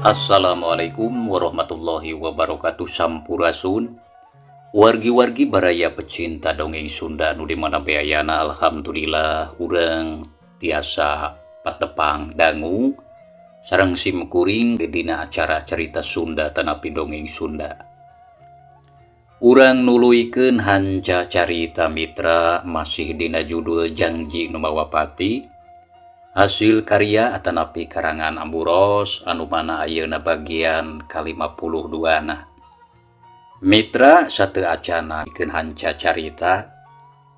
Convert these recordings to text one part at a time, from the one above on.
Assalamualaikum warahmatullahi wabarakatuh. Sampurasun, wargi-wargi baraya pecinta dongeng Sunda nu di mana bae ayana. Alhamdulillah, urang tiasa patepang dangu sareng sim kuring dina acara Cerita Sunda tanapi Dongeng Sunda. Urang nuluykeun hanca carita, mitra, masih dina judul Janji Nu Mawa Pati, hasil karya atanapi karangan Ambu Ros, anu mana ayeuna bagian ka-52 na. Mitra, sateuacana pikeun hanca carita,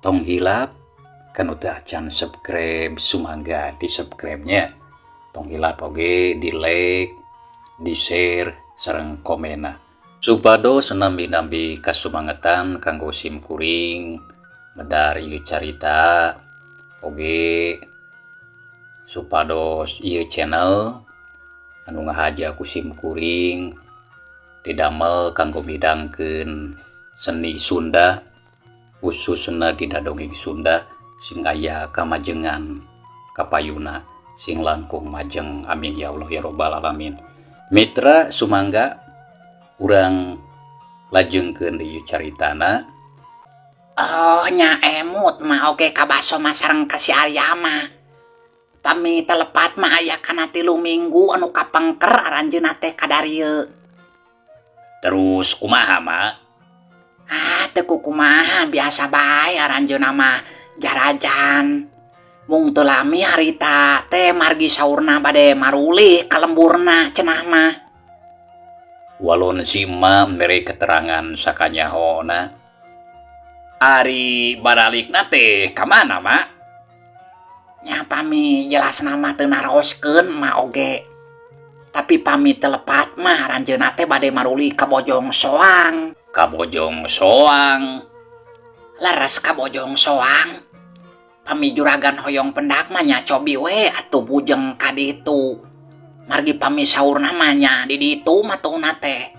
tong hilap kanu teu acan subscribe, sumangga di subscribe nya. Tong hilap oge di like, di share, sareng komena, supados nambi-nambi kasumangetan kanggo sim kuring medar ieu carita, oge supados ieu channel anu ngahaja ku sim kuring didamel kanggo midangkeun seni Sunda, khususna dina dongeng Sunda, sing aya kamajengan kapayuna, sing langkung majeng. Amin ya Allah ya robbal alamin. Mitra, sumangga urang lajengkeun ieu caritana. Oh nya, emut mah oge ka Basoma sareng ka si Arya mah. Pami teu lepat mah aya kana 3 minggu anu kapengker aranjeunna teh kadarieu. Terus kumaha, Mak? Ah, teu kukumaha, biasa bae aranjeunna mah jarajan. Mung teu lami harita teh margi saurna bade marulih ka lemburna cenah mah. Walon si emak mere keterangan sakanyahona. Ari baralikna teh ka mana, Mak? Nya, pami jelasna mah teu naroskeun mah oge. Tapi pami teu lepat mah aranjeunna teh bade marulih ka Bojong Soang. Ka Bojong Soang? Leres, ka Bojong Soang. Pami juragan hoyong pendak mah nya cobi we atuh bujeng ka ditu. Margi pami saurna mah nya di ditu matuna teh.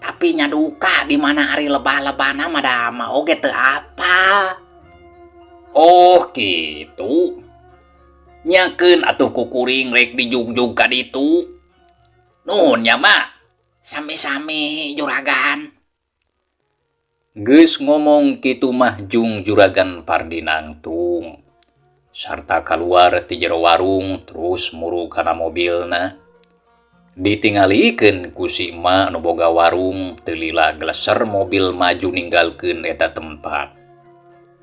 Tapi nya duka di mana ari lebah-lebahna mah da mah oge teu apal. Oh, gitu. Nyakeun atuh ku kuring rek dijugjug ka ditu. Nuhun nya, Mak. Sami-sami, juragan. Geus ngomong kitu mah jung Juragan Pardi nangtung. Sarta kaluar ti jero warung terus muru kana mobilna. Ditingalikeun ku si emak nu boga warung, teu lila gleser mobil maju ninggalkeun eta tempat.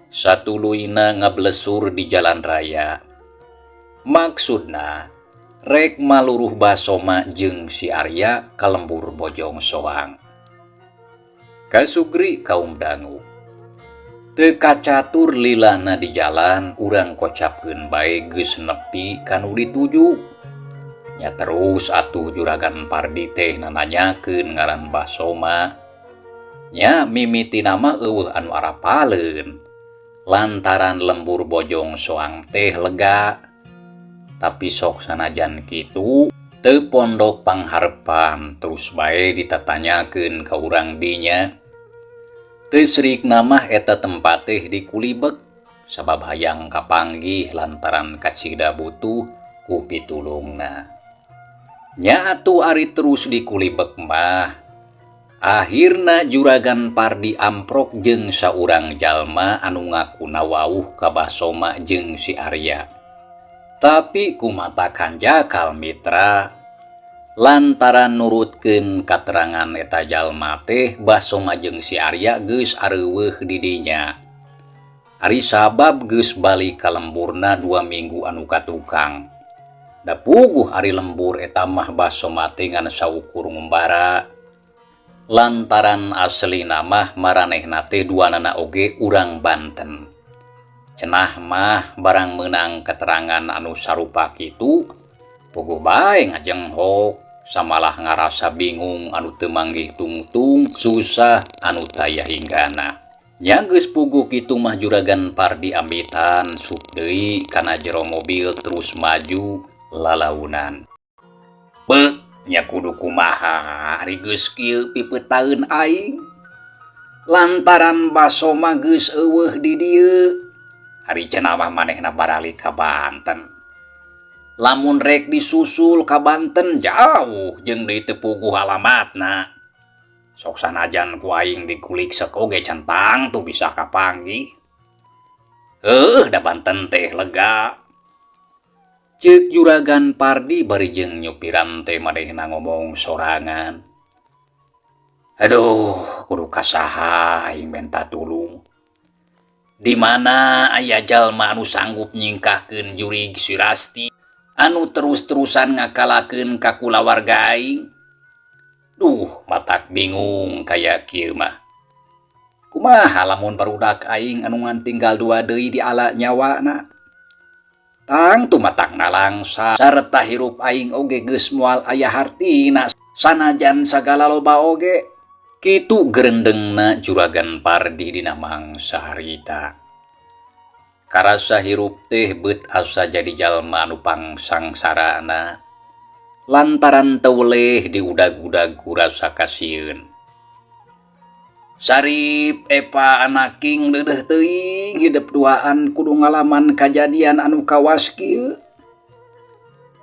Satuluyna ngablesur di jalan raya. Maksudna rek maluruh Basoma jeung si Arya ka lembur Bojong Soang. Kasugri kaum dangu. Teu kacatur lilana di jalan, urang kocapkeun bae geus nepi ka nu dituju. Nya terus atuh Juragan Pardi teh nananyakeun ngaran Basoma. Nya, mimitina mah euweuh anu arapaleun. Lantaran lembur Bojong Soang teh lega. Tapi sok sanajan kitu teu pondok pangharepan, terus bae ditatanyakeun ka urang dinya. Teu srikna mah eta tempat teh di Kulibek, sabab hayang kapanggih lantaran kacida butuh ku pitulungna. Nya atuh ari terus di Kulibek mah akhirna Juragan Pardi amprok jeung saurang jalma anu ngakuna wawuh ka Basoma jeung si Arya. Tapi kumatakan jakal, mitra, lantaran nurutkeun katerangan eta jalma teh Basoma jeung si Arya geus areuweuh di dinya. Ari sabab geus balik ka lemburna 2 minggu anu katukang. Da puguh ari lembur eta mah Basoma teh ngan saukur ngumbara. Lantaran aslina mah maranehna teh duanana oge urang Banten. Cenah mah barang meunang keterangan anu sarupa kitu, puguh bae ngajenghok, samalah ngarasa bingung anu teu manggih tungtung, susah anu taya hinggana. Nya geus puguh kitu mah Juragan Pardi ambitan sup deui kana jero mobil terus maju lalaunan. Beuh, nya kudu kumaha ari geus kieu pipeutaeun aing. Lantaran Basoma geus euweuh di dieu. Ari cenah mah manehna baralik ka Banten. Lamun rek disusul ka Banten jauh jeung deui teu puguh alamatna. Sok sanajan ku aing dikulik sek oge can tangtu bisa kapanggih. Heuh da Banten teh lega. Ceuk Juragan Pardi bari jeung nyupiran teh manehna ngomong sorangan. Aduh, kudu ka saha aing menta tulung. Di mana aya jalma anu sanggup nyingkahkeun jurig si Rasti anu terus-terusan ngakalakeun ka kulawarga aing. Duh, matak bingung kaya kieu mah. Kumaha lamun barudak aing anu ngan tinggal dua deui diala nyawana. Tangtu matak nalangsa sarta hirup aing oge geus moal aya hartina sanajan sagala loba oge. Kitu gerendengna Juragan Pardi dina mangsa harita. Karasa hirup teh beut asa jadi jalma anu pangsangsarana lantaran teu weleh diudag-udag ku rasa kasieun. Sarip Epa anaking deudeuh teuing hidep duaan kudu ngalaman kajadian anu kawas kieu.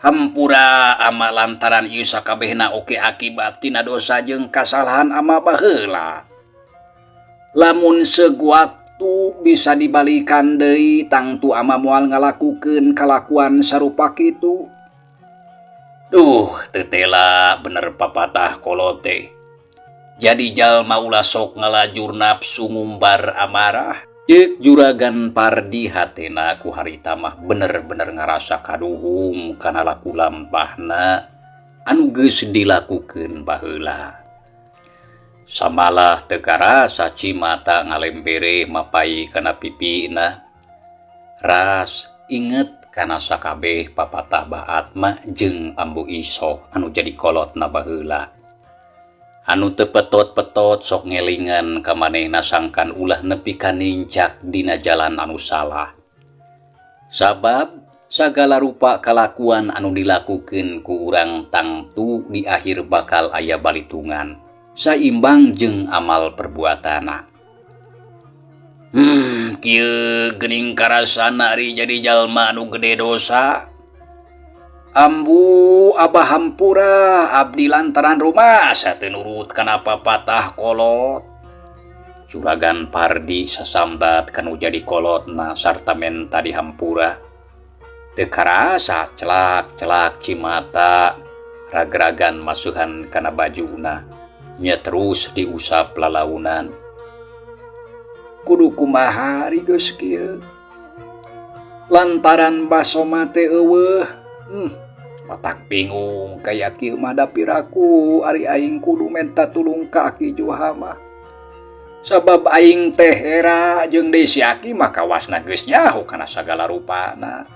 Hampura ama lantaran ieu sakabehna oge akibat tina dosa jeung kasalahan ama baheula. Lamun sewaktu bisa dibalikan deui tangtu ama moal ngalakukeun kalakuan sarupa kitu. Duh, teu tela bener papatah kolot teh. Jadi jalma ulah sok ngalajur nafsu ngumbar amarah. Ceuk Juragan Pardi hatena ku harita mah bener-bener ngarasa kaduhung kana laku lampahna anu geus dilakukeun baheula. Samalah teu karasa cimata ngalembere mapai kana pipina. Ras inget kana sakabeh papatah Bah Atma jeung Ambu Isoh anu jadi kolotna baheula. Anu teu petot-petot sok ngelingan ka manehna sangkan ulah nepi ka nincak dina jalan anu salah. Sabab sagala rupa kalakuan anu dilakukeun ku urang tangtu di akhir bakal aya balitungan saimbang jeung amal perbuatanna. Kieu geuning karasana ari jadi jalma anu gede dosa. Ambu abah hampura abdi lantaran rumasa teu nurut kana papatah kolot. Juragan Pardi sasambat kanu jadi kolotna sarta menta dihampura. Teu karasa celak-celak cimata ragragan masuhan kana bajuna nya terus diusap lalaunan. Kudu kumaha ari geus kieu? Lantaran Basoma teh eueuh. Matak bingung kaya kieu mah da piraku ari aing kudu menta tulung ka Aki Juha mah. Sabab aing teh era jeung deui si Aki mah kawasna geus nyaho kana sagala rupana.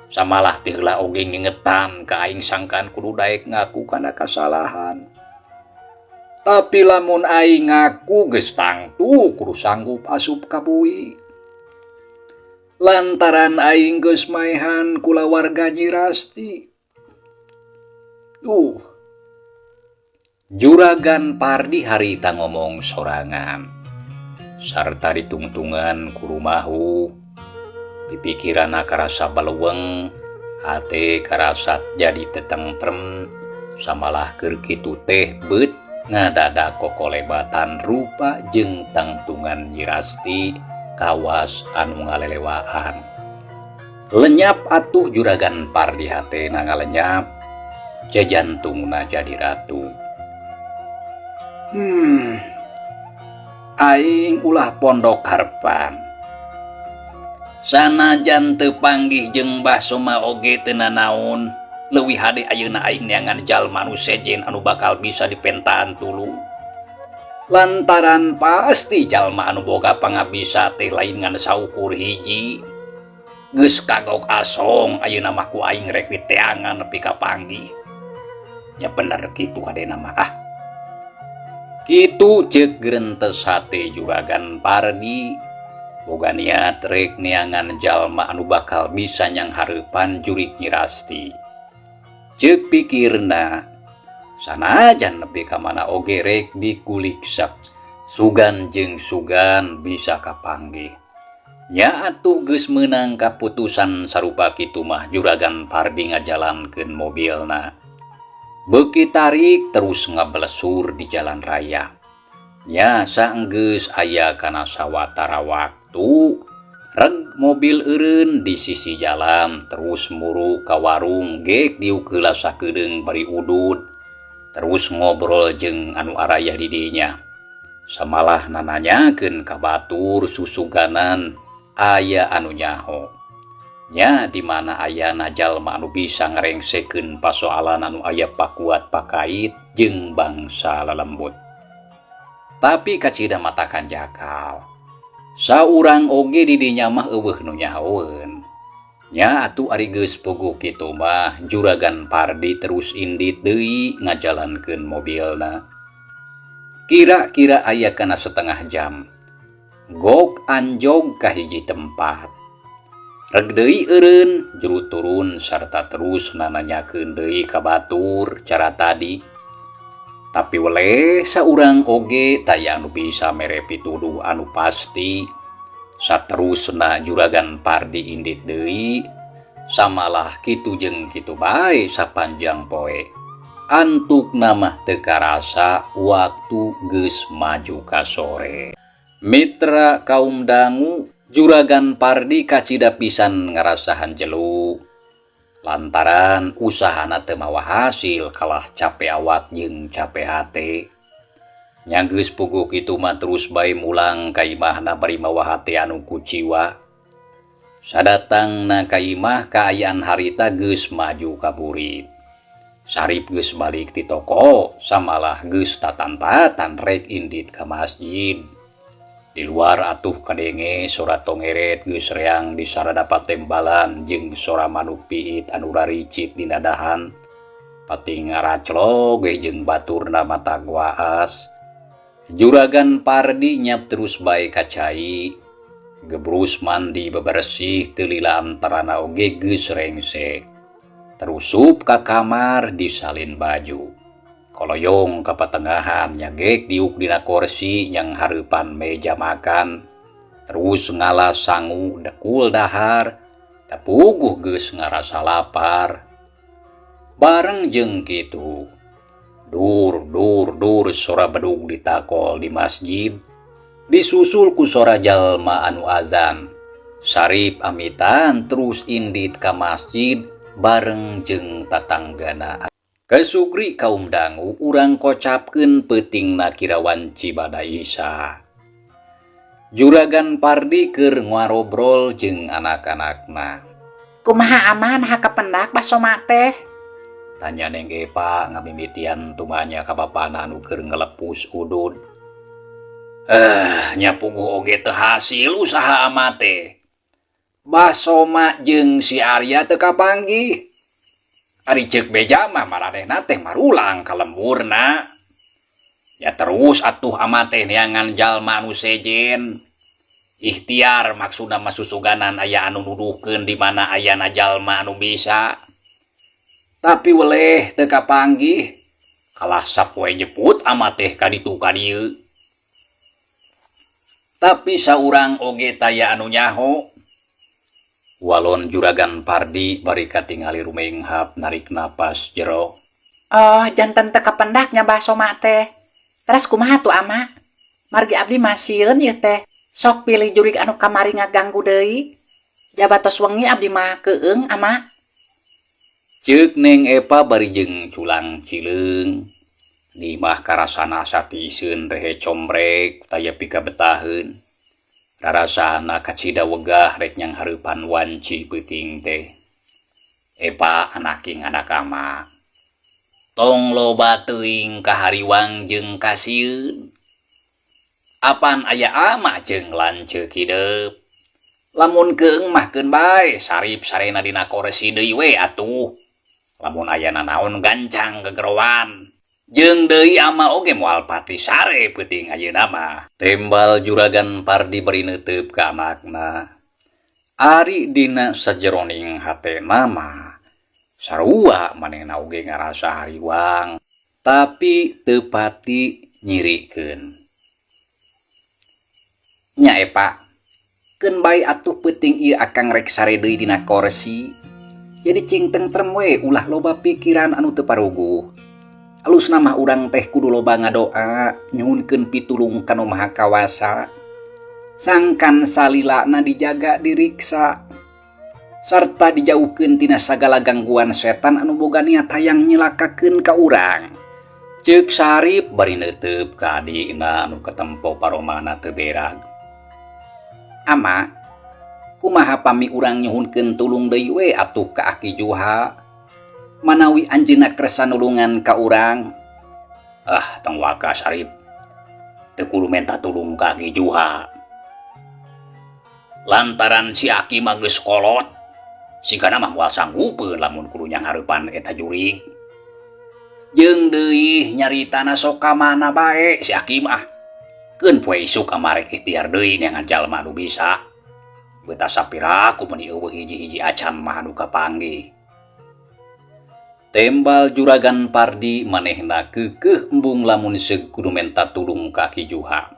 Samalah teh heula oge ngingetan ka aing sangkan kudu daek ngaku kana kasalahan. Tapi lamun aing ngaku geus tangtu kudu sanggup asup ka bui. Lantaran aing geus maehan kulawarga Nyi Rasti. Duh. Juragan Pardi harita ngomong sorangan. Sarta ditungtungan ku rumahu. Pipikiranna karasa baleuweung, hate karasa jadi tetentrem, samalah keur kitu teh beut ngadadak kokolebatan rupa jeung tangtungan Nyi Rasti kawas anu ngalelewaan. Lenyap atuh Juragan Pardi hatena ngalenyap, jajantungna jadi ratu. Aing ulah pondok harepan. Sanajan teu panggih jeung Mbah Soma oge teu nanaon, leuwih hade ayeuna aing neangan jalma anu sejen anu bakal bisa dipentaan tulung. Lantaran pasti jalma anu boga pangabisa teh lain ngan saukur hiji. Geus kagok asong ayeuna mah ku aing rek diteangan nepi ka panggih. Nya bener kitu hadena mah ah. Kitu ceuk gerentes hate Juragan Pardi. Boga niat rek neangan jalma anu bakal bisa nyanghareupan jurig Nyi Rasti. Ceuk pikirna sanajan nepi ka mana oge rek dikulik sak sugan jeung sugan bisa kapanggih. Nya atuh geus meunang kaputusan sarupa kitu mah Juragan Pardi ngajalankeun mobilna. Beuki tarik terus ngablesur di jalan raya. Nya saenggeus aya kana sawatara waktu, reg mobil eureun di sisi jalan terus muru ka warung gek diuk heula sakedeung bari udud. Terus ngobrol jeung anu arayah di dinya. Samalah nananyakeun ka batur susuganan aya anu nyaho. Nya di mana ayana jalma anu bisa ngarengsekeun pasoalan anu aya pakuat pakait jeung bangsa lelembut. Tapi kacida matakan jakal. Saurang oge di dinya mah euweuh nu nyahoeun. Nya atuh ari geus puguh kitu mah Juragan Pardi terus indit deui ngajalankeun mobilna. Kira-kira aya kana setengah jam. Gok anjog ka hiji tempat. Reg deui eureun, juru turun sarta terus nananyakeun deui ka batur cara tadi. Tapi weleh saurang oge taya anu bisa mere pituduh anu pasti. Saterusna Juragan Pardi indit deui, samalah kitu jeung kitu bae sapanjang poe. Antukna mah teu karasa waktu geus maju ka sore. Mitra kaum dangu, Juragan Pardi kacida pisan ngarasahan jelu. Lantaran usahana teu mawa hasil kalah cape awak jeung cape hate. Nya geus puguh kitu mah terus bae mulang ka imahna bari mawa hate anu kuciwa. Sadatangna ka imah kaayaan harita geus maju ka burit. Sarip geus balik ti toko, samalah geus tatan-tatan rek indit ka masjid. Di luar atuh kadenge sora tongeret geus reang di sarada patembalan jeung sora manuk piit anu raricit dina dahan. Pati ngaraclog we jeung baturna mata guaas. Juragan Pardi nyap terus bae ka cai. Gebrus mandi bebersih teu lila antarana oge geus rengsek. Terusup ka kamar disalin baju. Koloyong ka patengahan nyagek diuk dina korsi nyang hareupan meja makan. Terus ngalas sangu dekul dahar, da puguh geus ngarasa lapar. Bareng jeung kitu, dur dur dur sora bedug ditakol di masjid, disusul ku sora jalma anu azan. Sarip amitan terus indit ka masjid bareng jeung tatanggana. Kesugri kaum dangu urang kocapkeun peutingna kirawan Cibada Isa. Juragan Pardi keur ngarobrol jeung anak-anakna. Kumaha aman ha kapendak basoma teh? Tanya Neng Epa ngamimitian tumanya ka bapana anu keur ngelepus udud. Nya puguh oge teu hasil usaha ama teh. Basoma jeung si Arya teu kapanggih. Ari ceuk beja mah maranehna teh marulang ka lemburna. Ya terus atuh ama teh neangan jalma anu sejen. Ikhtiar maksudna mah susuganan aya anu nuduhkeun di mana ayana jalma anu bisa. Tapi weleh teu kapanggih. Kalah sapoe nyebut ama teh ka ditu ka dieu. Tapi saurang oge taya anu nyaho. Walon Juragan Pardi bari katingali rumenghap narik napas jero. Oh, janten teu kapendaknya basoma teh. Teras kumaha tuh ama? Margi abdi mah sieun ieu teh. Sok pilih jurig anu kamari ngaganggu deui. Jabatos wengi abdi mah keung ama. Ceuk Neng Epa bari jeung culang cileung. Di mah karasana satiseun rehe combrek taya pikabetaheun. Rarasana kacida wegah rek nyang hareupan wanci peuting teh. Epa anaking anak ama. Tong loba teuing kahariwang jeung kasieun. Apan aya ama jeung lanceuk hidep. Lamun keung mah keun bae sarip sarena dina korsi deui we atuh. Lamun aya nanaon gancang gegerowan. Jeung deui ama oge moal pati sare peuting ayeuna mah. Tembal Juragan Pardi bari neuteup ka anakna. Ari dina sajeroning hatena mah sarua manehna oge ngarasa hariwang, tapi teu pati nyirikeun. Nya Epa, Keun bae atuh peuting ieu akang rek sare deui dina korsi. Jadi cing tentrem we ulah loba pikiran anu teu paruguh. Alusna mah urang teh kudu loba ngadoa nyuhunkeun pitulung ka Nu Maha Kawasa. Sangkan salilana dijaga diriksa sarta dijauhkeun tina sagala gangguan setan anu boga niat hayang nyilakakeun ka urang. Ceuk Sarip bari neuteup ka adikna anu katempo paromana teu berag. Ama, kumaha pami urang nyuhunkeun tulung deui we atuh ka Aki Juha? Manawi anjeunna kersa nulungan ka urang. Ah, tong waka Sarip. Teu kudu menta tulung ka Aki Juha. Lantaran si Aki mah geus kolot, sigana mah moal sanggupeun lamun kudu nyanghareupan eta jurig. Jeung deui nyaritana sok ka mana bae si Aki mah. Keun poe isuk amarek ikhtiar deui neangan jalma anu bisa. Beuta sapiraku meuni eueuh hiji-hiji acan mah anu kapanggih. Tembal Juragan Pardi manehna keukeuh embung lamun seug kudu menta tulung ka Ki Juha.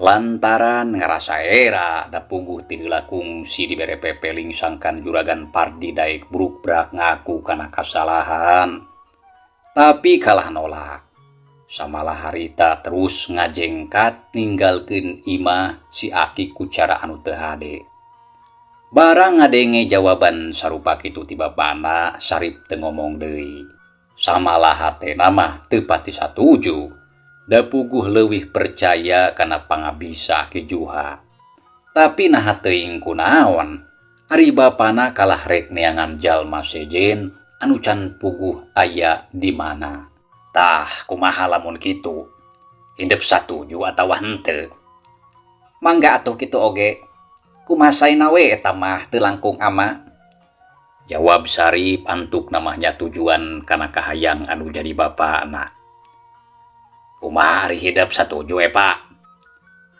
Lantaran ngarasa era da puguh ti heula kungsi dibere pepeling sangkan Juragan Pardi daek brukbrak ngaku kana kasalahan. Tapi kalah nolak. Samalah harita terus ngajengkat ninggalkeun imah si Aki ku cara anu teu hade. Barang ngadenge jawaban sarupa kitu ti bapana, Sarip teu ngomong deui. Samalah hatena mah teu pati satuju. Da puguh leuwih percaya kana pangabisa Ki Juha. Tapi naha teuing kunaon, ari bapana kalah rek neangan jalma sejen anu can puguh aya di mana. Tah, kumaha lamun kitu? Hindep satuju atawa henteu? Mangga atuh kitu oge. Kumaha saena we eta mah teu langkung ama. Jawab Sarip antuk mah nyatujuan kana kahayang anu jadi bapana. Kumaha ari hidep satuju Epa?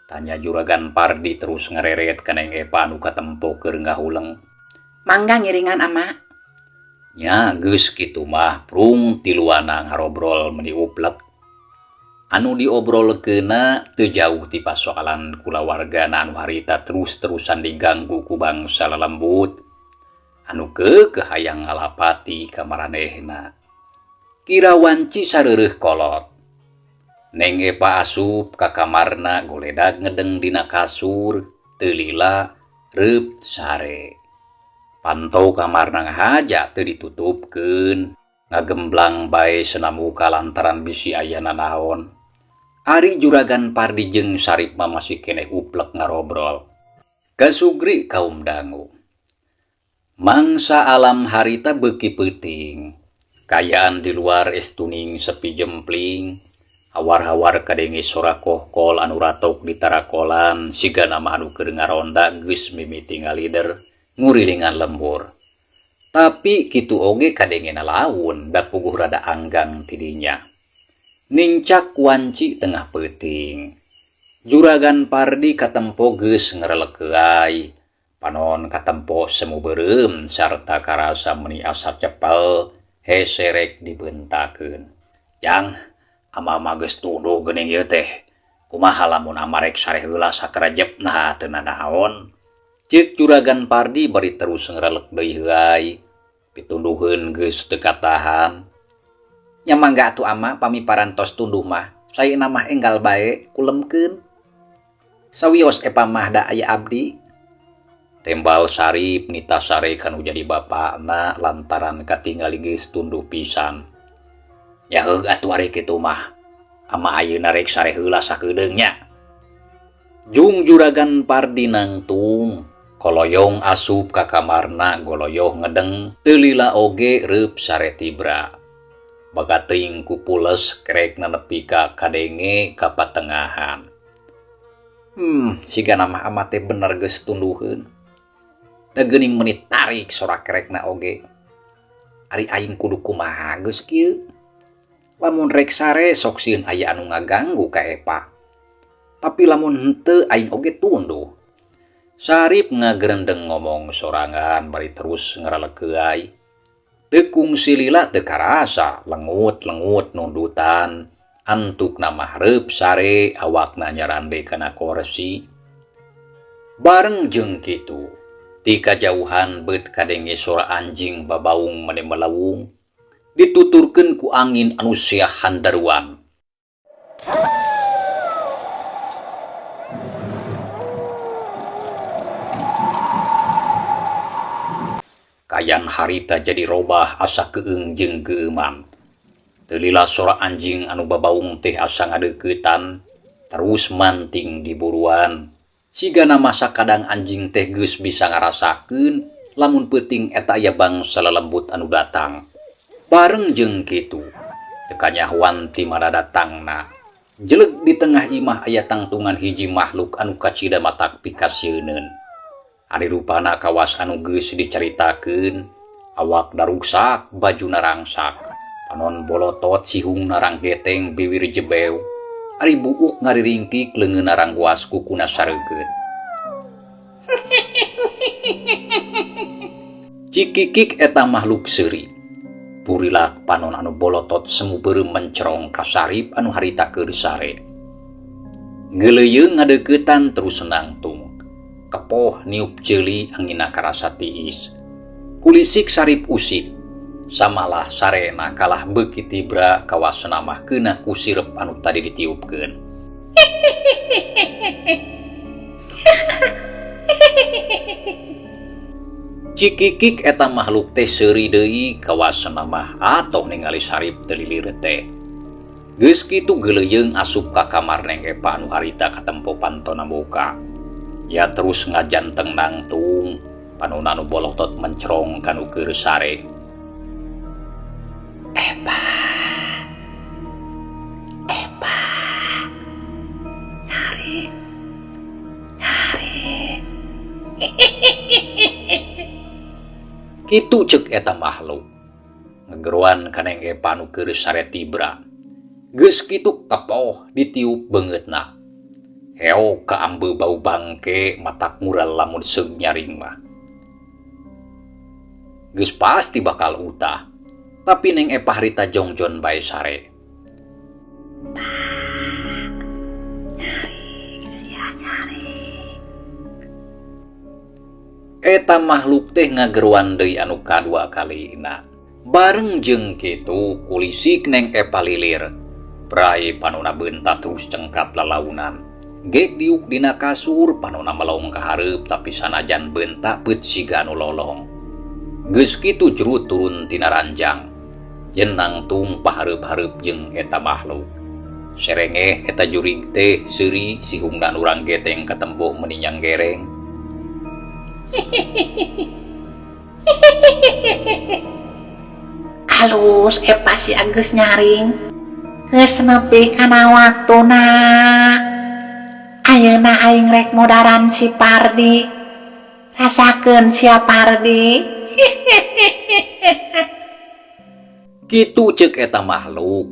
Tanya Juragan Pardi terus ngareret ka Neng Epa anu katempo keur ngahuleng. Mangga ngiringan ama. Nya geus kitu mah prung tiluana ngarobrol meuni uplek. Anu diobrolkeunna teu jauh ti pasoalan kulawargana anu harita terus-terusan diganggu ku bangsa lalembut anu keukeuh hayang ngalapati ka maranehna. Kira wanci sareureuh kolot. Neng Epa asup ka kamarna goledag ngedeng dina kasur teu lila reup sare. Panto kamarna ngahaja teu ditutupkeun, ngagemblang bae senamuka lantaran bisi aya nanaon. Ari Juragan Pardi jeung Sarip mah masih keneh uplek ngarobrol. Kasugri kaum dangu. Mangsa alam harita beuki peuting. Kaayaan di luar estuning sepi jempling. Hawar-hawar kadenge sora kohkol anu ratok di tarakolan sigana mah anu keur ngaronda geus mimiti ngalider ngurilingan lembur. Tapi kitu oge kadengena laun da puguh rada anggang tidinya. Nincak wanci tengah peuting. Juragan Pardi katempo geus ngrelek heuay. Panon katempo semu beureum sarta karasa meuni asa cepel hese rek dibentakeun. Jang, ama mah geus tunduh geuning ieu teh. Kumaha lamun ama rek sare heula sakerejep naha teu nanaon? Ceuk Juragan Pardi bari terus ngrelek deui heuay. Pitunduheun geus teu katahan. Nya mangga atuh ama pami parantos tunduh mah. Saena mah enggal bae kulemkeun. Sawios Epa mah da aya abdi. Tembal Sarip nita sare kanu jadi bapana lantaran katingali geus tunduh pisan. Nya heug atuh ari kitu mah. Ama ayeuna rek sare heula sakedeung nya. Jung Juragan Pardi nangtung. Koloyong asup ka kamarna goloyoh ngedeng teu lila oge reup sare tibra. Baga teuing ku pules kerekna nepi ka kadenge ka patengahan. Sigana mah ama teh bener geus tunduheun. Da geuning meuni tarik sora kerekna oge. Ari aing kudu kumaha geus kieu? Lamun rek sare sok sieun aya anu ngaganggu ka Epa. Tapi lamun henteu aing oge tunduh. Sarip ngagerendeng ngomong sorangan bari terus ngrelek heuay. Teu kungsi lila teu karasa lengut-lengut nundutan antukna mah reup sare awakna nyarande kana korsi. Bareng jeung kitu, ti kajauhan beut kadenge sora anjing babaung mani melawung, dituturkeun ku angin anu siah handaruan. Kayan harita jadi robah asa keung jeung geueuman. Teu lila sora anjing anu babaung teh asa ngadeuketan, terus manting di buruan. Sigana masa kadang anjing teh geus bisa ngarasakeun lamun peuting eta aya bangsa lelembut anu datang. Bareng jeung kitu, teu kanyahoan ti mana datangna. Jeleg di tengah imah aya tangtungan hiji makhluk anu kacida matak pikasieuneun. Ari rupana kawas anu geus dicaritakeun, awak daruksak, bajuna rangsak, panon bolotot, sihungna ranggeteng, biwir jebew. Ari buuk ngariringkik leungeunna rangguas kukuna sareukeut. Cikikik eta makhluk seuri. Purilak panon anu bolotot semu beureum mencerong ka sarip anu harita keur sare. Geuleuyeung ngadeuketan terus nangtung. Kepoh niup ceuli angina karasa tiis. Kulisik sarip usik. Samalah sarena kalah beuki tibra kawasna mah keunah ku sirep anu tadi ditiupkeun. Cikikik eta makhluk teh seuri deui kawasna mah atoh ningali sarip teu lilir teh. Geus kitu geuleuyeung asup ka kamar Neng Epa anu harita katempo pantona muka. Ya terus ngajanteng nangtung panona anu bolotot mencerong kanu keur sare. Epa, Epa, nyari, nyari. Kitu ceuk eta makhluk. Ngegeroan ka Neng Epa anu keur sare tibra. Geus kitu kepoh ditiup beungeutna. Heo kaambe bau bangke matak mural lamun seug nyaring mah. Geus pasti bakal utah. Tapi Neng Epa harita jongjon bae sare. Nyari, sia nyari. Eta makhluk teh ngageroan deui anu kadua kalina. Bareng jeung kitu kulisik Neng Epa lilir. Brai panona beunta terus cengkat lalaunan. Gek diuk dina kasur panona melong ka hareup tapi sanajan beunta beut siga anu lolong. Geus kitu juru turun tina ranjang. Jenang tumpah hareup-hareup jeung eta makhluk. Serengeh eta jurig teh seuri sihungna nu ranggeteng katembo meninyang gereng. Alus Epa si Agus nyaring. Geus nepi kana waktuna. Ayeuna aing rek modaran si Pardi. Rasakeun sia Pardi. Kitu ceuk eta makhluk.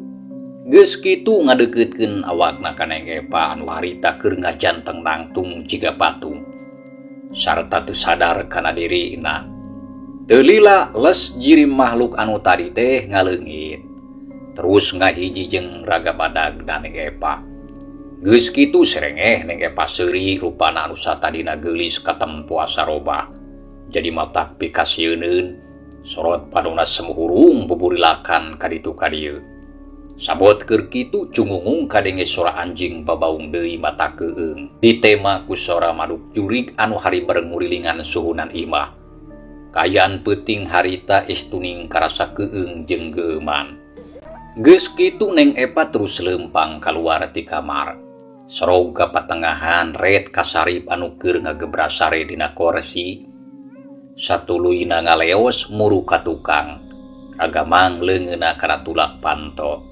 Geus kitu ngadeukeuteun awakna ka Neng Epa anu harita keur ngajanteng nangtung jiga patung. Sarta teu sadar kana dirina. Teu lila les jirim makhluk anu tadi teh ngaleungit. Terus ngahiji jeung raga badagna Neng Epa. Geus kitu serengeh Neng Epa seuri rupana anu satadina geulis katempo asa robah. Jadi matak pikasieuneun. Sorot panona semu hurung buburilakan ka ditu ka dieu. Sabot keur kitu cungungung kadenge sora anjing babaung deui mata keueung. Ditema ku sora maduk jurig anu hari bareng ngurilingan suhunan imah. Kaayaan peuting harita estuning karasa keueung jeung geueuman. Geus kitu Neng Epa terus leumpang kaluar ti kamar. Sorog ka patengahan ret kasarip anu keur ngagebra sare dina korsi. Satuluyna ngaleos muru ka tukang. Ragamang leungeunna kana tulak panto.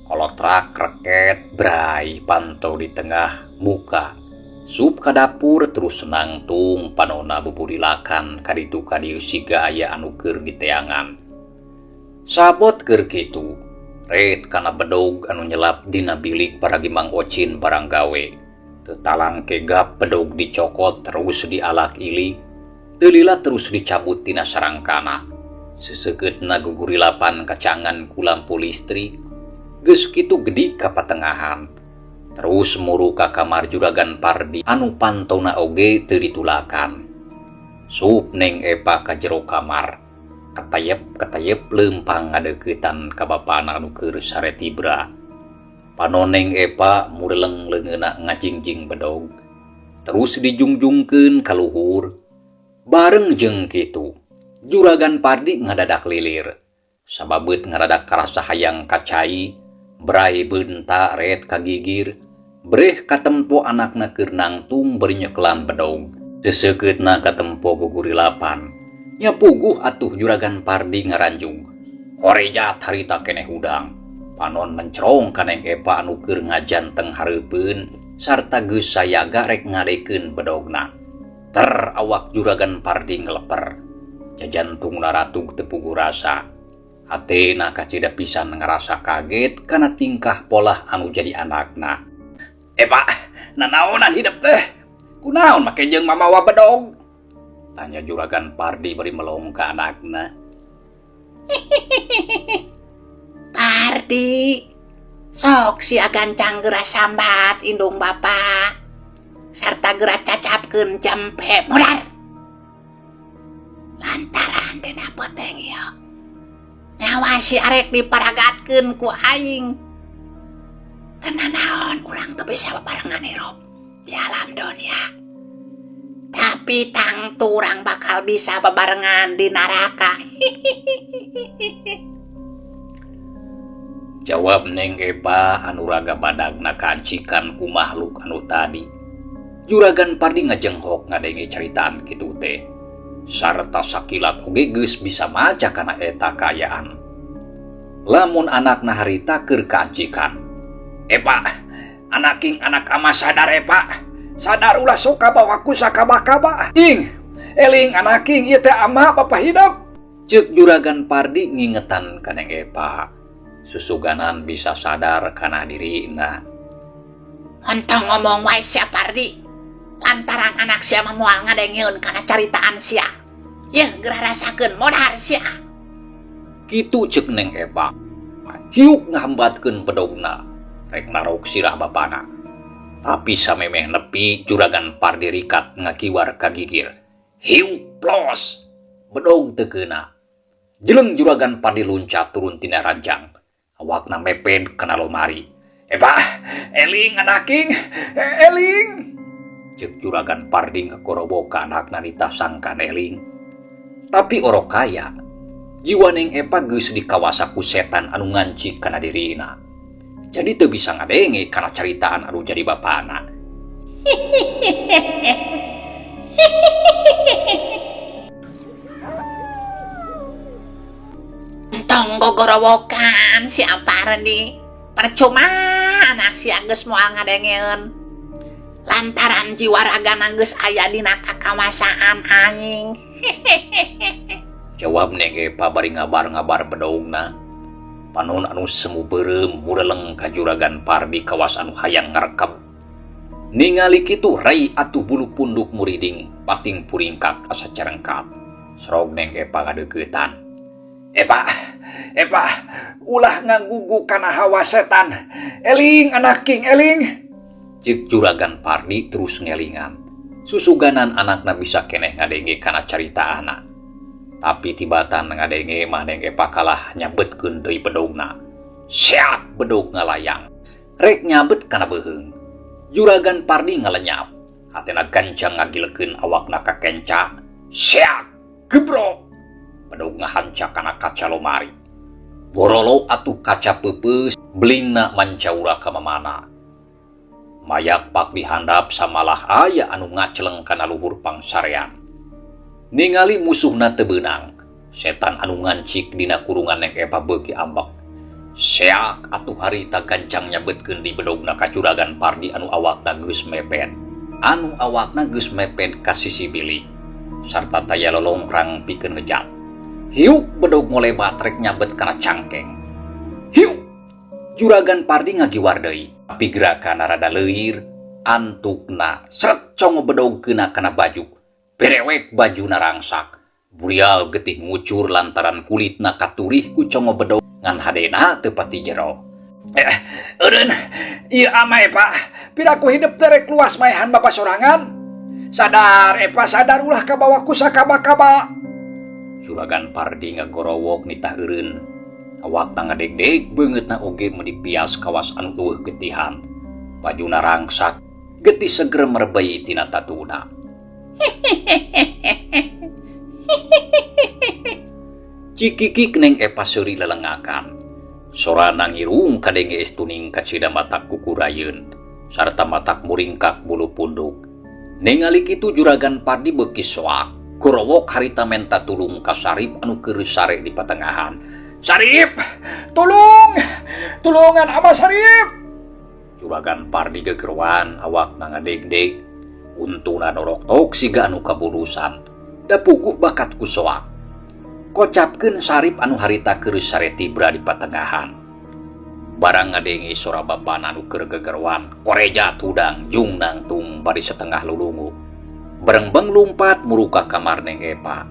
Kolotrak reket brai panto di tengah muka. Sup ka dapur terus nangtung panona buburilakan ka ditu ka dieu siga aya anu keur diteangan. Sabot keur kitu, ret kana bedog anu nyelap dina bilik paragi Mang Ocin barang gawe. Teu talang kegap bedog dicokot terus dialak ilik. Teu lila terus dicabut tina sarangkana. Seseukeutna gugurilapan kacangan ku lampu listrik. Geus kitu gedi ka patengahan. Terus muru ka kamar Juragan Pardi anu pantona oge teu ditulakan. Sup Neng Epa ka jero kamar. Ketayep-ketayep leumpang ngadeuketan ka bapana anu keur sare tibra. Panon Neng Epa mureleng leungeunna ngajingjing bedog. Terus dijungjungkeun ka luhur. Bareng jeung kitu, Juragan Pardi ngadadak lilir. Sababeut ngaradak karasa hayang ka cai, bray beunta ret ka gigir, breh katempo anakna keur nangtung bari nyekelan bedog. Seseukeutna katempo gugurilapan. Nya puguh atuh Juragan Pardi ngaranjug. Korejat harita keneh hudang. Panon mencrong ka Neng Epa anu keur ngajanteng hareupeun sarta geus sayaga rek ngadekeun bedogna. Ter awak Juragan Pardi ngeleper. Jajantungna ratug teu puguh rasa. Hatena kacida pisan ngarasa kaget kana tingkah polah anu jadi anakna. Epa, nanaonan hidep teh? Kunaon make jeung mamawa bedog? Tanya Juragan Pardi bari melong ka anakna. Pardi, sok sia gancang geura sambat indung bapa. Sarta geura cacapkeun jampe modar. Lantaran dina poteng ieu. Nyawa si arek diparagatkeun ku aing. Teu nanaon urang teu bisa babarengan hirup di alam dunia. Tapi tangtu urang bakal bisa babarengan di neraka. Jawab Neng Epa anu raga badagna kancikan ku makhluk anu tadi. Juragan Pardi ngajenghok ngadenge caritaan kitu teh. Sarta sakilat oge geus bisa maca kana eta kaayaan. Lamun anakna harita keur kaancikan. Epa, anaking anak ama sadar Epa. Sadar ulah sok kabawa ku sakaba-kaba. Ing, eling anaking ieu teh ama bapa hidup. Ceuk Juragan Pardi ngingetan ka Neng Epa. Susuganan bisa sadar kana dirina. Ontong ngomong wae sia Pardi. Lantaran anak sia mah moal ngadengeun kana caritaan sia. Yeuh geura rasakeun modar sia. Kitu ceuk Neng Epa. Hiuk ngahambatkeun bedogna. Rek narok sirah bapana. Tapi samemeh nepi Juragan Pardi rikat ngakiwar ka gigir. Hiuk plos. Bedog teu keuna. Jeleng Juragan Pardi luncat turun tina ranjang. Awakna meped kana lomari. Epa, eling anaking, eling. Ceuk Juragan Pardi ngakorobo ka anakna ditasangkan eling. Tapi orok kaya, jiwa Neng Epa geus dikawasa ku setan anu ngancik kana dirina. Jadi teu bisa ngadenge kana caritaan anu jadi bapana. Tong gogorowokan si Pardi. Percuma anak si geus moal ngadengeun. Lantaran jiwa ragana geus aya dina kakawasaan aing. Jawab Neng Epa bari ngabar-ngabar bedogna. Panon anu semu beureum mureleng ka Juragan Pardi kawas anu hayang ngarekeb. Ningali kitu rai atuh bulu punduk muriding pating puringkak asa carengkat. Serog Neng Epa ngadeuketan. Epa, Epa, ulah ngagugu kana hawa setan. Eling anaking, eling. Ceuk Juragan Pardi terus ngelingan. Susuganan anakna bisa keneh ngadenge kana carita anak. Tapi tibatan ngadenge mah Neng Epa kalah nyabetkeun deui bedogna. Siap bedog ngalayang. Rek nyabet kana beuheung. Juragan Pardi ngalenyap. Hatena gancang ngagilekeun awakna ka kenca. Siap gebrok. Bedog ngahanca kana kaca lomari. Borolo atuh kaca peupeus belingna mancaura ka mamana. Mayak pak dihandap samalah aya anu ngaceleng kana luhur pangsarean. Ningali musuhna teu beunang, setan anu ngancik dina kurungan Neng Epa beuki ambek. Seak atuh harita gancang nyabetkeun di bedogna ka Juragan Pardi anu awakna geus mepet. Anu awakna geus mepet ka sisi bilik. Sarta taya lolongkrang pikeun ngejat. Hiuk bedog ngolebat rek nyabet kana cangkeng. Hiuk! Juragan Pardi ngagiwar deui, tapi gerakan rada leuir, antukna sret congo bedog keuna kana baju. Berewek bajuna rangsak. Burial getih ngucur lantaran kulitna katurih ku congo bedog ngan hadena teu pati jero. Eureun, ieu ama Epa, piraku hidep teh rek luas maehan bapa sorangan. Sadar Epa sadar ulah kabawa ku sakaba-kaba. Juragan Pardi ngagorowok nitah eureun. Awakna ngadegdeg beungeutna oge meuni pias kawas anu eueuh getihan. Bajuna rangsak, getih seger merebey tina tatuna. Cikikik Neng Epa seuri lelengakan. Sorana ngirung kadenge estuning kacida matak kukurayeun sarta matak muringkak bulu punduk. Ningali kitu Juragan Pardi beuki soak, gorowok harita menta tulung ka Sarip anu keur sare di patengahan. Sarip, tulung! Tulungan Abah Sarip! Juragan Pardi gegeroan awakna ngadegdeg, untuna noroktok siga anu kaburusan. Da puguh bakat ku soak. Kocapkeun Sarip anu harita keur sare tibra di patengahan. Barang ngadenge sora bapana anu keur gegeroan, koreja tudang jung nangtung bari setengah lulungu. Berengbeng lumpat muruka kamar Neng Epa.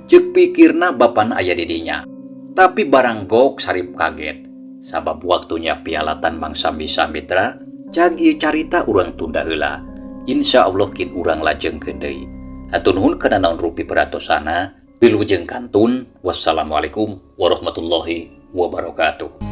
Ceuk pikirna bapana aya di dinya. Tapi barang gok Sarip kaget. Sabab waktunya pialatan mangsa mitra, cag ieu carita urang tunda heula. Insya Allah kin urang lajengkeun deui. Hatur nuhun kana naon rupi peratosana. Wilujeng kantun. Wassalamualaikum warahmatullahi wabarakatuh.